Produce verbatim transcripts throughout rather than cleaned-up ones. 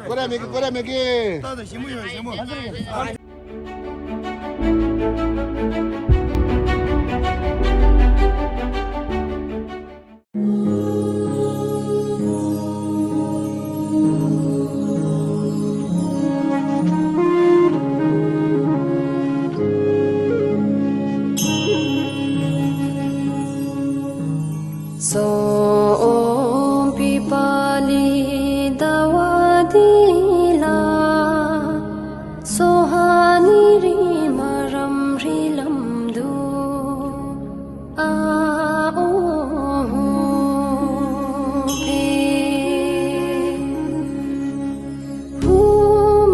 ཀོ་རེ་མེ་གི་ཀོ་རེ་མེ་གི། སོ་པི་པ་ལི་ཟླ་བ་འདི་ལ། སོ་ཧ་ནི་རི་མ་རམ་རི་ལམ་དུ། ཨ་ཨོ་ཧུ་ཕེ། ཧུ་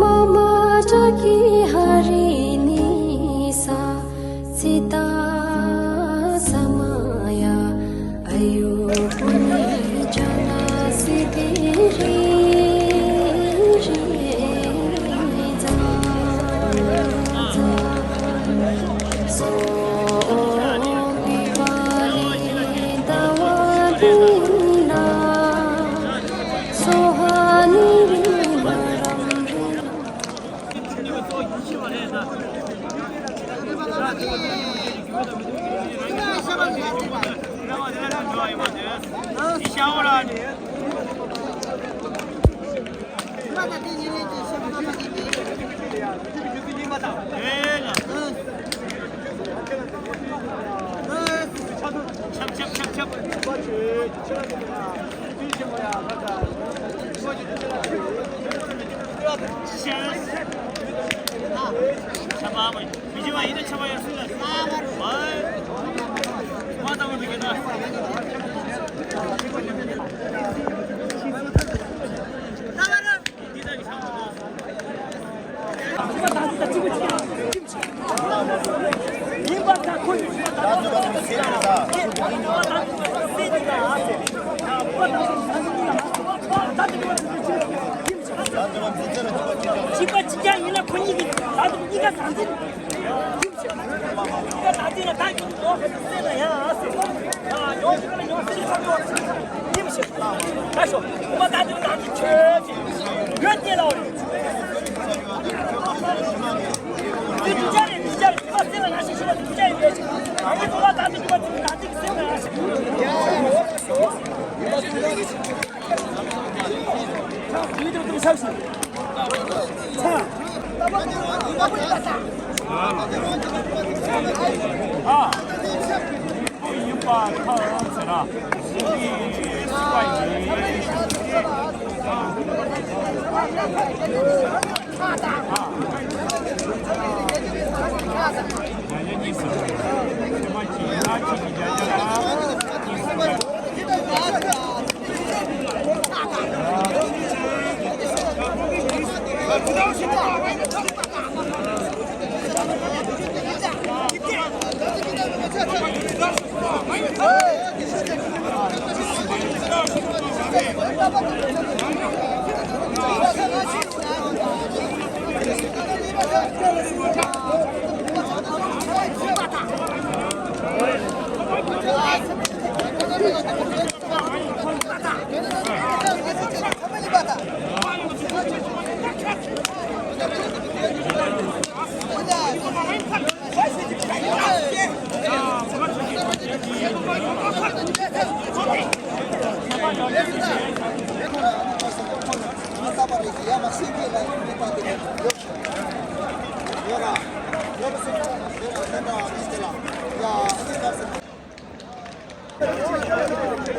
མ་མ་ཏྲ་ཀི་ཧ་རི་ནི་ས། སི་ཏ་ས་མ་ཡ། ཨ་ཡུ་པུ་ནི་ཇ་ན་སི་ཏི་རི་རི་ཛ་ཛ། སོ་པི་པ་ལི་ཟླ་བ་འདི་ལ། སོ་ཧ་ནི་རི་མ་རམ་རི། གཅིག་པ་གཅིག་རྐྱང་ཡིན་ན་ཁོ་གཉིས་ཀྱི་ད་དུང་གཉིས་ཀ་ཟང་ཟིང་། ཡིན་ཞིག་ད་ལྟ་ན་ད་ཡོང་ཟེར་ན་ཡང་ཨ་ཟེར། ཨ་ཡོང་ཟེར་ན་ཡོང་ཟེར་ན་ཡོང་ཟེར། ཡིན་ཞིག་ད་ཤོག་ཁོ་པ་ད་དུང་ད་དུང་ཆོས་ཀྱི་ཡོད་ཉེ་ལ་འོ་རེད། དུ་ཅ་རེད་དུ་ཅ་རེད་ཁོ་པ་ཟེར་ན་ཡང་ཞིག་ཞིག་པ་དུ་ཅ་ཡིན་པས་ཞིག་ཨ་ནི་ཁོ་པ་ད་དུང་ཁོ་པ་དུ་ད་དུང་ཟེར་ན་ཡང་ཞིག་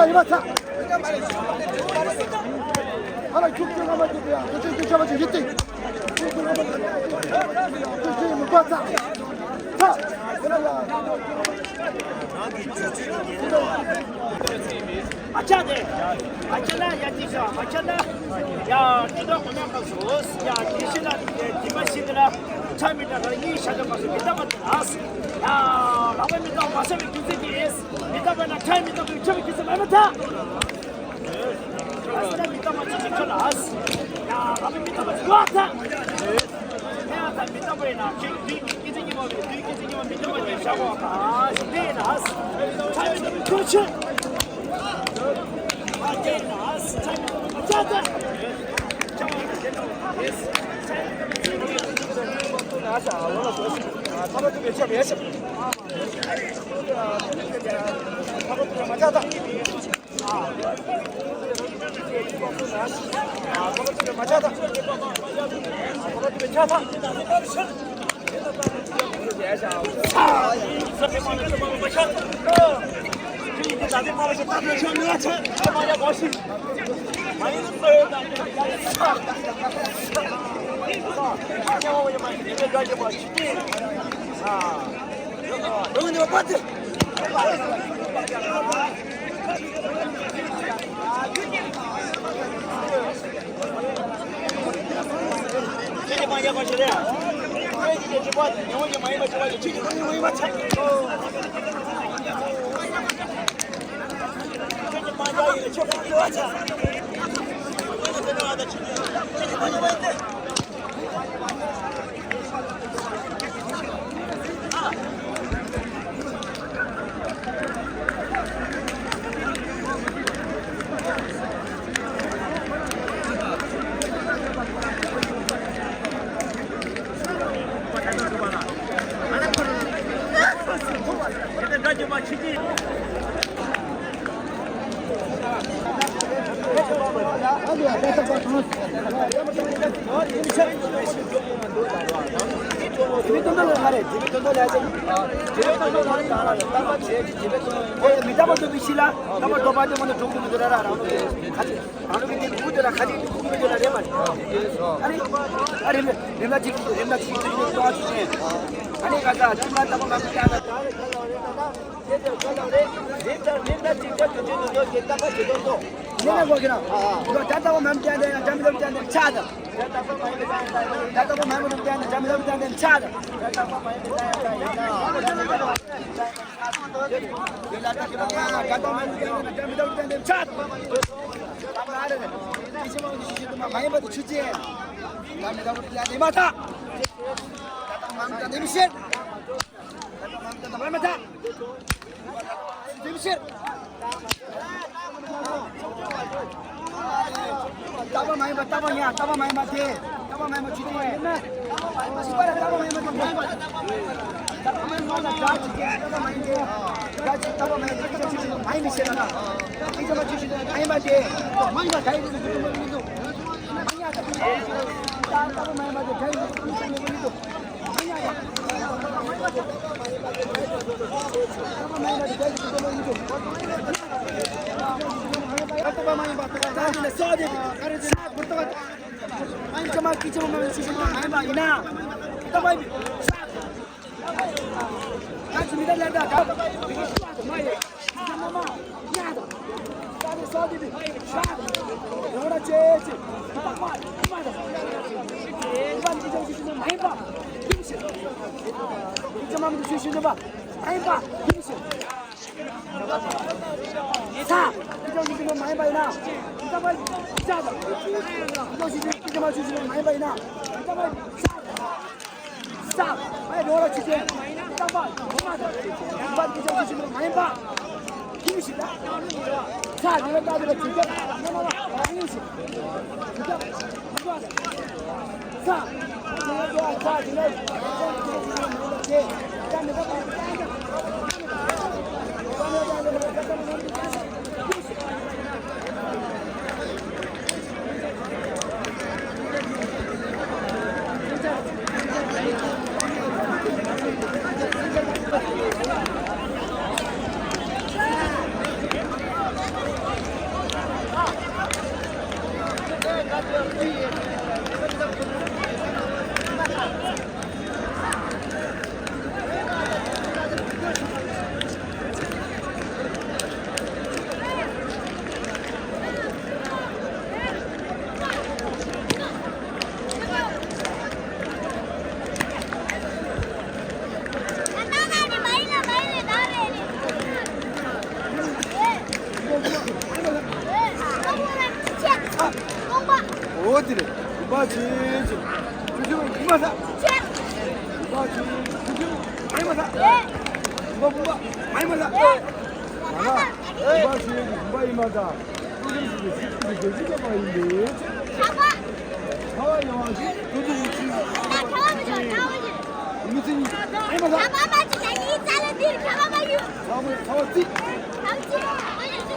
ལ་ཡིན་པ་ཚ། ཨ་ལ་ཁྱུག་ཁྱུག་ང་མ་ཅིག་ཡ་ཁྱུག་ཁྱུག་ཁྱུག་ཁྱུག་མ་ཅིག་ཡིན་ཏེ། ཁྱུག་ཁྱུག་ང་མ་ཅིག་ཁྱུག་ཁྱུག་མི་པ་ཚ། ཚ། ཨ་ཅག་དེ། ཨ་ཅག་ན་ཡ་ཅིག་ཤ་ཨ་ཅག་ན། ཡ་ཇི་ལྟར་གོ་མ་ག་སོ། ཡ་དེ་ཤི་ལ་དེ་མ་ཤི་དེ་ལ། ཁྲ་མི་ཏྲ་ག་ལ་གཉིས་ཤ་ལ་ག་སོ་མི་ཏྲ་མ་ཏྲ་ཨ། ཡ་ལ་བ་མི་ཏྲ་མ་ཤ་བའི་རྒྱུ་མཚན་གྱིས། མི་ཏྲ་བ་ན་ཁྲ་མི་ཏྲ་བའི་ཆུ་བའི་རྒྱུ་མཚན་མ་མ་ཏྲ། ཨ་སི་ཏ་མི་ཏྲ་མ་ཆུ་ཆུ་ཆུ་ལ་ཨ། ཡ་ལ་བ་མི་ཏྲ་མ་ཆུ་ཡ་ཏྲ། ཡ་ཏྲ་མི་ཏྲ་བ་ཡིན་ན་ཁྱེད་དུས་ཀྱི་སྐད་ཆ་གཉིས་པ་བའི་དུས་སྐད་ཆ་གཉིས་པ་མི་ཏྲ་བ་ཡིན་ཤ་བ་ཨ་སི་ཏེ་ན་ཨ་སི། ཁྲ་མི་ཏྲ་བའི་ཆུ་ཆུ། ལྟ་བ་མ་ཡིན་པ་ལྟ་བ་ཡིན། ལྟ་བ་མ་ཡིན་པ་དེ། ལྟ་བ་མ་ཡིན་པ་ཅི་སྟེ། ལྟ་བ་མ་ཡིན་པ་ཅི་སྟེ། ལྟ་བ་མ་ཡིན་པ་དེ། ལྟ་བ་མ་ཡིན་པ་དེ། ལྟ་བ་མ་ཡིན་པ་ཅི་སྟེ། ལྟ་བ་མ་ཡིན་པ་ཅི་སྟེ། མ་ཡིན་པའི་ཕྱིར་ན། ཅི་ཙམ་ཅི་ཞིག་མ་ཡིན་པ་དེ། མ་ཡིན་པ་ག་ཡིན་ནི་འདུག་མ་ཡིན་འདུག་ལྟ་བ་མ་ཡིན་པ་དེ་ག་ཡིན་ནི་འདུག་མ་ཡིན་འདུག་བུམ་པ་ཆེ་ཆེ། ཆུ་ཆུ་བུམ་པ་ས། བུམ་པ་ཆེ་ཆེ། ཆུ་ཆུ་མ་ཡིན་པ་ས། བུམ་པ་བུམ་པ་མ་ཡིན་པ་ས། ང་ལ་བུམ་པ་ཆེ་ཆེ་བུམ་པ་ཡིན་པ་ས། ཆུ་ཆུ་ཆུ་ཆུ་ཆུ་ཆུ་ཆུ་ཆུ་ཡིན་པས། ཁ་བ་ཡོང་བ་ཆུ་ཆུ་ཆུ་ཆུ། མི་ཚེ་གཉིས་མ་ཡིན་པ་ས། ཁ་བ་མ་ཆུ་ཆུ་ཡིན་ས་ལ་འདིར་ཁ་བ་མ་ཡོད། ཁ་བ་ཁ་བ་ཙི། ཕན་ཚུན་བྱ་བ་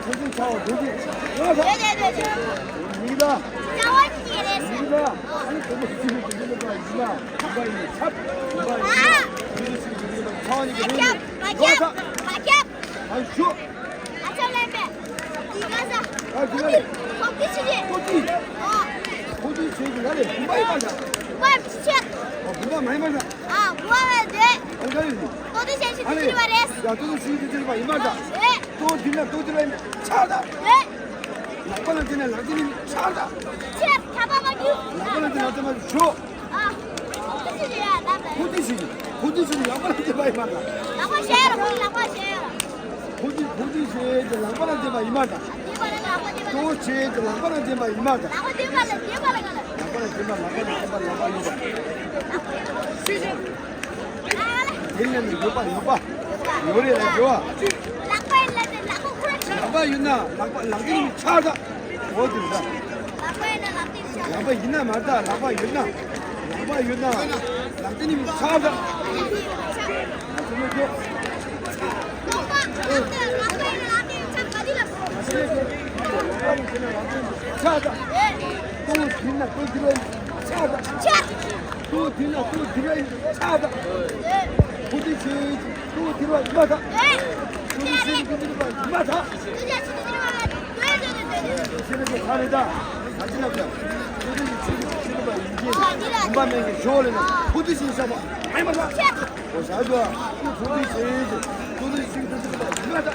སྒྲུབ་ཀྱི་ཡོད་ས། ཡོད་ཡོད་ཡོད་ཡོད། མི་ལ། ཨ་ནི་དེ་ནས་སུ་ཡོད་དེ་ལ་ཁོང་ཚོ་སུ་ཡོད་དེ་ལ་ཡིན་ན་ཡིན་པ་ཡིན་ན་ཆབ་ཡིན་པ་ཡིན་ན་ཁོང་ཚོ་སུ་ཡོད་དེ་ལ་ཚང་ཡིན་གྱི་རེད། ཡོད་ས། ཨ་ཞུ། ཨ་ཅག་ལན་པས། འདི་ག་ས། ཨ་འདི་ག་རེད། ཁོང་ཚོ་སུ་ཡོད། ཁོང་ཚོ་ཨ། ཁོང་ཚོ་སུ་ཡོད་དེ་ལ་རེད། ཡིན་པ་ཡིན་པ་ས། ཡིན་པ་ཡིན་པ་ས། ཨ་ཡིན་པ་མ་ཡིན་པ་ས། ཨ་ཝ་ཝ་དེ། ཨ་ག་རེ་རེད། ཏོ་ཏི་ཤན་ཤི་ཏི་ཅི་རི་བ་རེད། ཡ་ཏོ་ཏི་ཤན་ཤི་ཏི་ཅི་རི་བ་ཡིན་པ་ད། ཨེ། ཏོ་དི་ན་ཏོ་དི་ལ་ཡིན་ཆག་ད། ཨེ། ལག་པ་ལ་དེ་ན་ལག་དེ་ནི་ཆག་ད། ཆེ་ཁ་པ་མ་རྒྱུ། ལག་པ་ལ་དེ་ལག་དེ་མ་ཞོ། ཨ། ཏོ་ཏི་ཤན་ཤི་ཡ་ད་ད། ཏོ་ཏི་ཤན་ཤི་ཏོ་ཏི་ཤན་ཤི་ལག་པ་ལ་དེ་མ་ཡིན་པ་ད། ལག་པ་ཤེས་ར་ཁོ་ལག་པ་ཤེས་ར། ཁོ་ཚོས་ཁོ་ཚོས་བྱས་ཏེ་ལག་པ་ལ་བརྟེན་པ་ཡིན་པར་ཐལ། ལྟོ་བྱས་ཏེ་ལག་པ་ལ་བརྟེན་པ་ཡིན་པར་ཐལ། ལག་པ་ལ་བརྟེན་པ་ལག་པ་ལ་བརྟེན་པ་ལག་པ་ཡོད་པ། དེ་ཡང་ནི་ཡོད་པ་ཡོད་པ། ཡོད་རེད་ལ་ཡོད་པ། ལག་པ་ཡོད་ན་ལག་པ་ཁོ་རང་ཆགས། ལག་པ་ཡོད་ན་ལག་པ་ལག་ལེན་ཆགས་ད། འོ་དེ་འདྲ། ལག་པ་ཡོད་ན་ལག་ལེན་ཆགས། ལག་པ་ཡིན་ན་མ་རེད་ད། ལག་པ་ཡོད་ན། ལག་པ་ཡོད་ན་ལག་ལེན་ཆགས་ད། ལག་པ་ཡོད་ན་ལག་ལེན་ཆགས་ག་དུས་ལ། ཆགས་ད། ལྟོ་དེ་ན་ལྟོ་དེ་ར་ཆགས་ད། ཆགས། ལྟོ་དེ་ན་ལྟོ་དེ་ར་ཆགས་ད། ཁོ་དེ་ཆེ་ལྟོ་དེ་ར་མ་ད། ཁོ་དེ་ཆེ་ལྟོ་དེ་ར་མ་ད། ཆེ་ལ་ཆེ་ལ་ཁ་རེ་ད། ད་ཅི་ན་ཁ། ཁོ་དེ་ཆེ་ཆེ་ར་ཡིན་གྱི། ཡིན་པ་མེད་ཀྱི་ཞོ་ལེ་ན། ཁོ་དེ་ཆེ་ཤ་མ། ཨེ་མ་ད། ཆེ། ཨོ་ཟ་ཟ། ཁོ་ཚོ་ཚོ་ཚོ་ཚོ་ཚོ་ཚོ་ཚོ་ཚོ་ཚོ་ཚོ།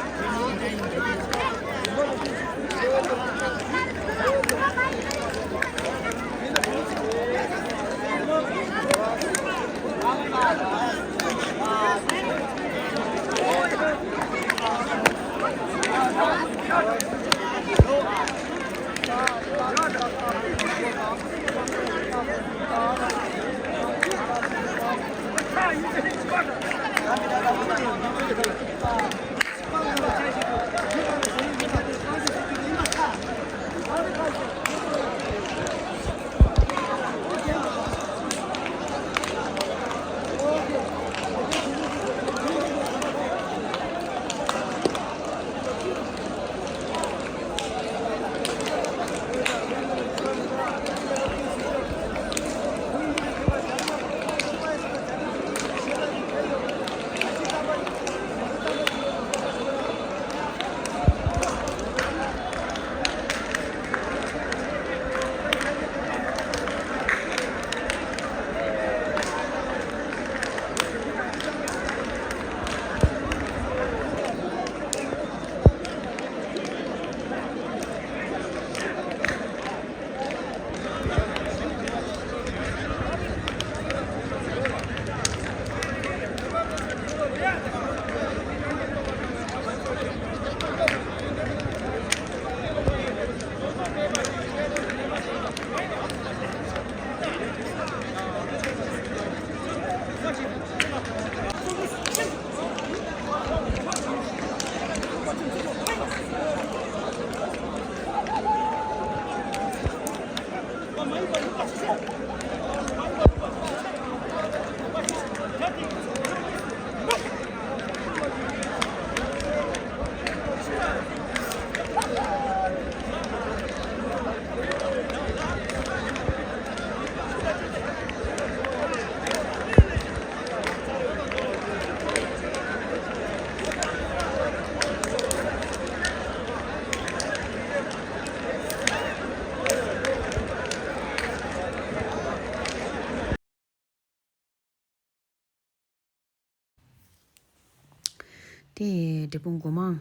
དེ་འབྲས་སྤུངས་སྒོ་མང་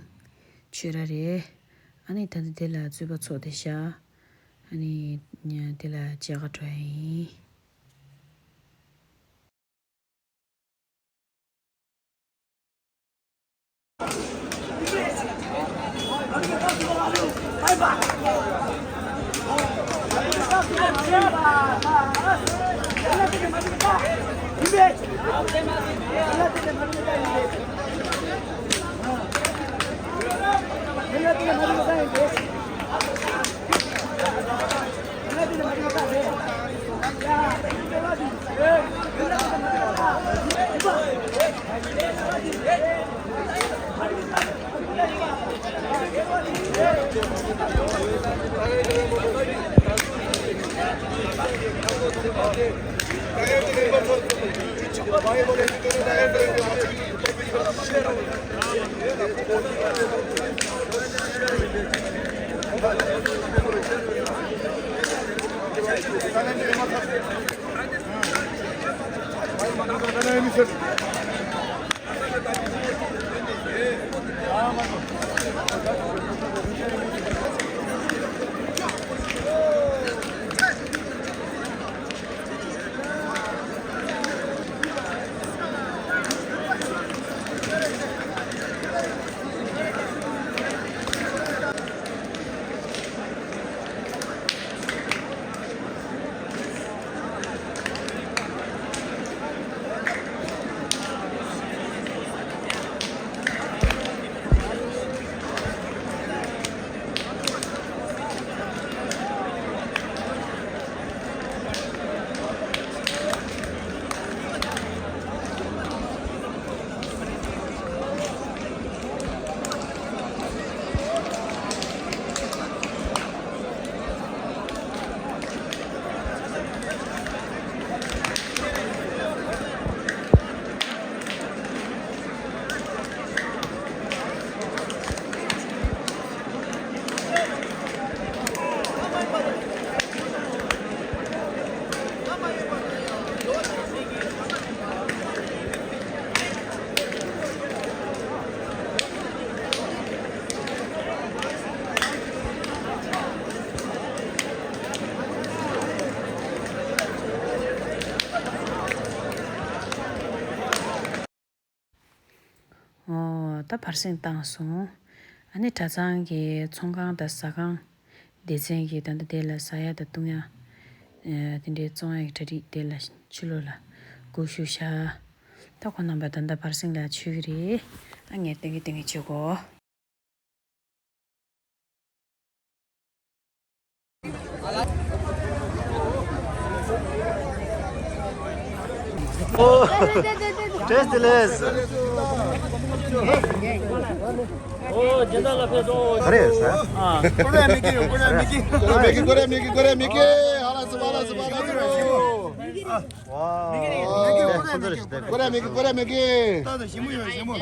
ཆོས་ར་རེད། ཨ་ནི་ད་ལྟ་དེ་ལ་རྩོད་པ་ཚོགས་བསྡད་ཤག་ཨ་ནི་དེ་ལ་མཇལ་ཁ་འགྲོ་ཡ་ཡིན། ཨོ། ད་བར་གསེང་བཏང་སོང་། ཨ་ནི་གྲྭ་ཚང་གི་ཚོང་ཁང་དང་ཟ་ཁང་སྡེ་ཚན་གྱི་ད་ལྟ་དེ་ལ་ཟ་ཡ་དང་བཏུང་ཡ། ཨ། དེ་འདྲའི་བཙོང་ཡ་གི་གྲ་སྒྲིག་དེ་ལ་ཕྱི་ལོགས་ལ་སྒུག་བཞུགས་ཤག་ད་ཁོང་རྣམ་པ་ད་ལྟ་བར་གསེང་ལ་མཆོད་ཀྱི་རེད། ཨ། ངས་སྟོན་གྱི་སྟོན་གྱི་བྱེད་གོ། ཨོ། བཀྲ་ཤིས་བདེ་ལེགས། ཨོ། སྦྱིན་བདག་ལ་ཕེབས་སོང་། ག་རེ་ཟ། ཨ། ཀོ་རེ་མི་གི་ཡོད། ཀོ་རེ་མི་གི། ཀོ་རེ་མི་གི། ཀོ་རེ་མི་གི། ཀོ་རེ་མི་གི། ཨ་ལ་སི་པ། ཨ་ལ་སི་པ། ཨ་ལ་སི་པ། ཨ། ཀོ་རེ་མི་གི། ཀོ་རེ་མི་གི། ཀོ་རེ་མི་གི། ཏག་ཏག་ཞིམ་པོ་ཡོད། ཞིམ་པོ།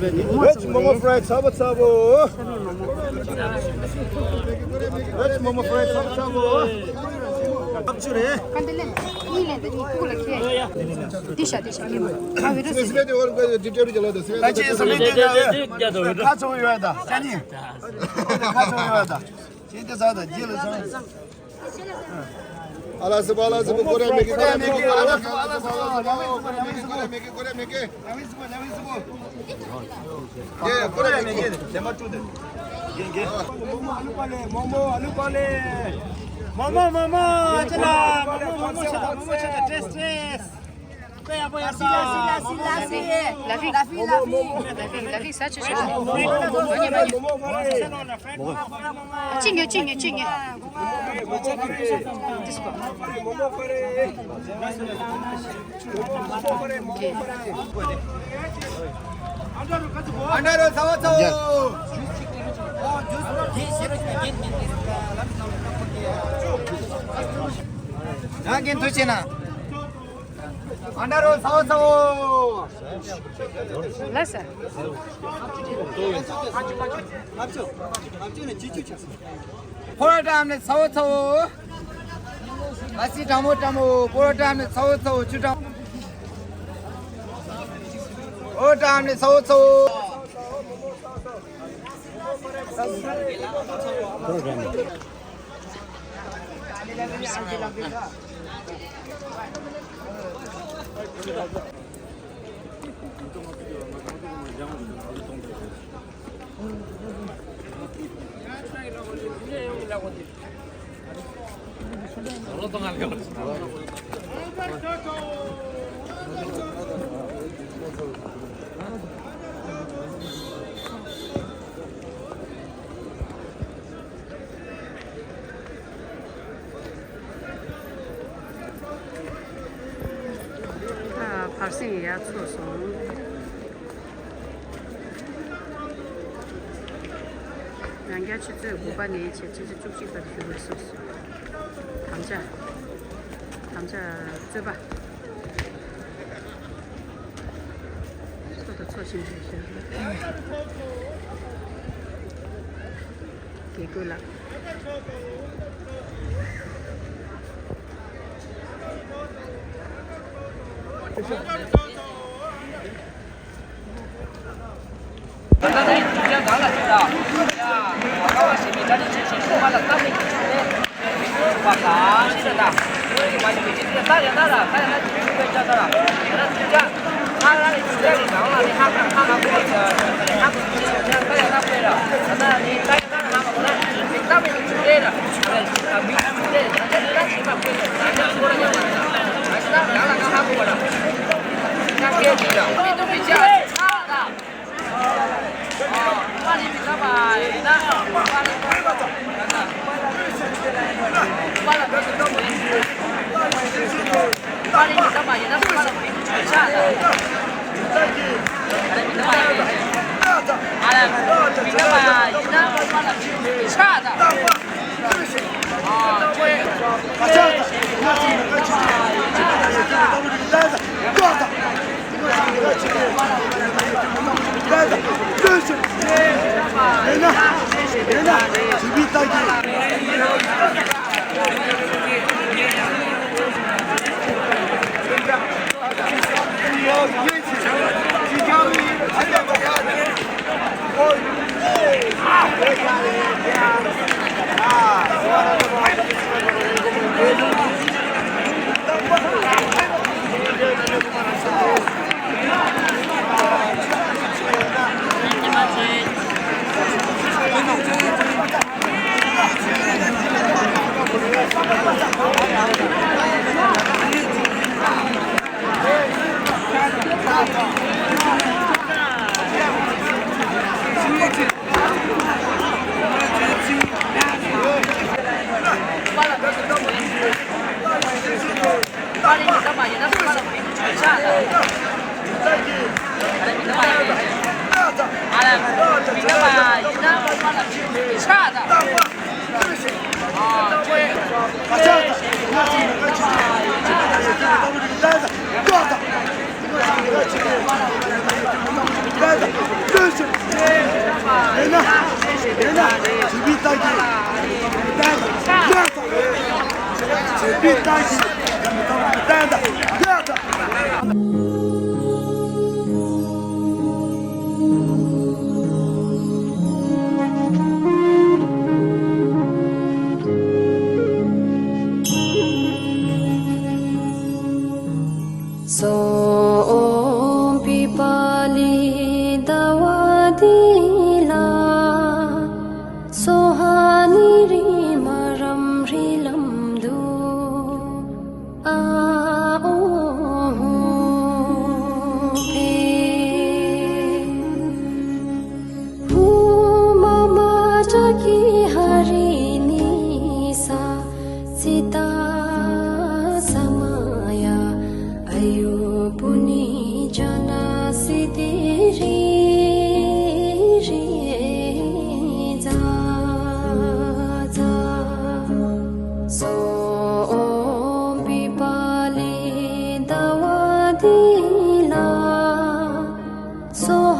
Veg momo fry ཚ་པོ་ཚ་པོ། Veg momo fry ཚ་པོ་ཚ་པོ། ཨབ་ཆུ་རེད། ཁ་འདི་ལེན། གཉིས་ལེན། འདི་གཉིས་ཁུག་ལ་ཁྱེར། འདི་ཤ། འདི་ཤ། གཉིས་མ། ཁ་བི་རུ་སི། སི་པེ་དེ་བར་ག་དི་ཏེ་རུ་ཅ་ལ་ད་སི་པེ། ད་ཅི་སི་པེ་དེ་ད་ཁ་ཚོ་ཡོད་ད། ཅ་ནི། ཁ་ཚོ་ཡོད་ད། ཅི་དེ་ཟ་ད་ཇི་ལ་ཟ། ཨ་ལ་སི་པ། ཨ་ལ་སི་པ། ཀོ་རེ་མི་གི། ཀོ་རེ་མི་གི། ཀོ་རེ་མི་གི། ཀོ་རེ་མི་གི། ཀོ་རེ་མི་གི། ཀོ་རེ་མི་གི། མོ་མོ་ཨ་ལུ་པ་ལེ། མོ་མོ་ཨ་ལུ་པ་ལེ། མོ་མོ། མོ་མོ། ཨ་ཅེ་ལ། མོ་མོ། མོ་མོ་ཆ་ད། མོ་མོ་ཆ་ད། ཏྲེས་ཏྲེས། ལ་ཕི། ལ་ཕི། ལ་ཕི། ལ་ཕི། ལ་ཕི། ལ་ཕི། ལ་ཕི། ཟ་ཆོག་ཆོག་མ་ཉེས་མ་ཉེས། མོ་མོ། མོ་མོ། གཅིག་ཉོ། གཅིག་ཉོ། གཅིག་ཉོ། This one. ཨ་འདྲ་རོ་ཚ་བོ་ཚ་བོ། རང་གིས་འདུ་བྱེད་ན། ཨ་འདྲ་རོ་ཚ་བོ་ཚ་བོ། ལ་ས། ཕོ་ར་ཏ་ཨམ་ནི་ཚ་བོ་ཚ་བོ། ཨ་སི་ཀྲ་མོ་ཀྲ་མོ། ཕོ་ར་ཏ་ཨམ་ནི་ཚ་བོ་ཚ་བོ། ཆུ་ཀྲ་མོ། ཨོ་ཀྲམ་ནི་ཚོ་ཚོ། ཨ། བར་གསེང་ཡར་ཚོགས་སོང་། ཡང་བསྐྱར་ཆུ་ཚོད་དགུ་པ་ནས་བྱས་ཕྱི་ཚེས་བཅུ་གཅིག་བར་ཞུ་དགོས་གསུངས་སོང་། དམ་བཅའ། དམ་བཅའ་རྩོད་པ། ཚོགས་དང་ཚོགས་བཞིན་དུ་བཞག་དགེ་བསྐོས་ལགས། ད་ལྟ་ནི་དུས་ཆེན་གང་ལ་ཕྱིན་ད། ཡ། ཀ་བ་ཞིག་གིས་ད་ནི་ཆེ་ཞིང་ཆུང་མ་ལ་བསམ་མེད་ཀྱི་ཆུ་ལས། ཆུ་བ་གང་ཞིག་ལ་ད། ཆུ་མ་ཡིན་པའི་ཆུ་ལ་ད་ཡ་ད་ལ་ད་ཡ་ད་ཆུ་ཆུ་བའི་ཆ་ད་ལ། ཡ་ད་དུས་ཆེན་ཁ་ར་ནི་དུས་ཆེན་གི་གང་ལ་ནི་ཧ་ཁ་ཧ་ཁ་གོ་ཡ་ད་ཡ་ད་གོ་ཡ་ད་ད་ཡ་ད་པེ་ར། ད་ད་ནི་ད་ཡ་ད་ཧ་ཁ་གོ་ན་ཆུ་ལས་བསམ་མེད་ཀྱི་ཆུ་ལས་ར། ད་ད་མི་ཆུ་ལས་ད་ད་ད་ཆུ་མ་གོ་ཡ་ད་ཡ་ད་གོ་ར་ཡ་ད་ད་ད་ལ་ཧ་ཁ་གོ་ར། ད་གེ་ཅི་ད་མི་འདུག་མི་ཆ་ད། སོམ་པི་པ་ལི་ད་བ་དི་ལ། སོ་ཧ་ནི་རི་མ་རམ་རི་ལམ་དུ། ཨ་ཨོ་ཧུ་ཕེ། ཧུ་མ་མ་ཏྲ་ཀི་ཧ་རི་ནི་ས། སི་ཏ་ས་མ་ཡ། ཨ་ཡུ་པུ་ནི་ཇ་ན་སི་ཏི་རི་རི་ཛ་ཛ། སོམ་པི་པ་ལི་ད་བ་དི་ལ། སོ།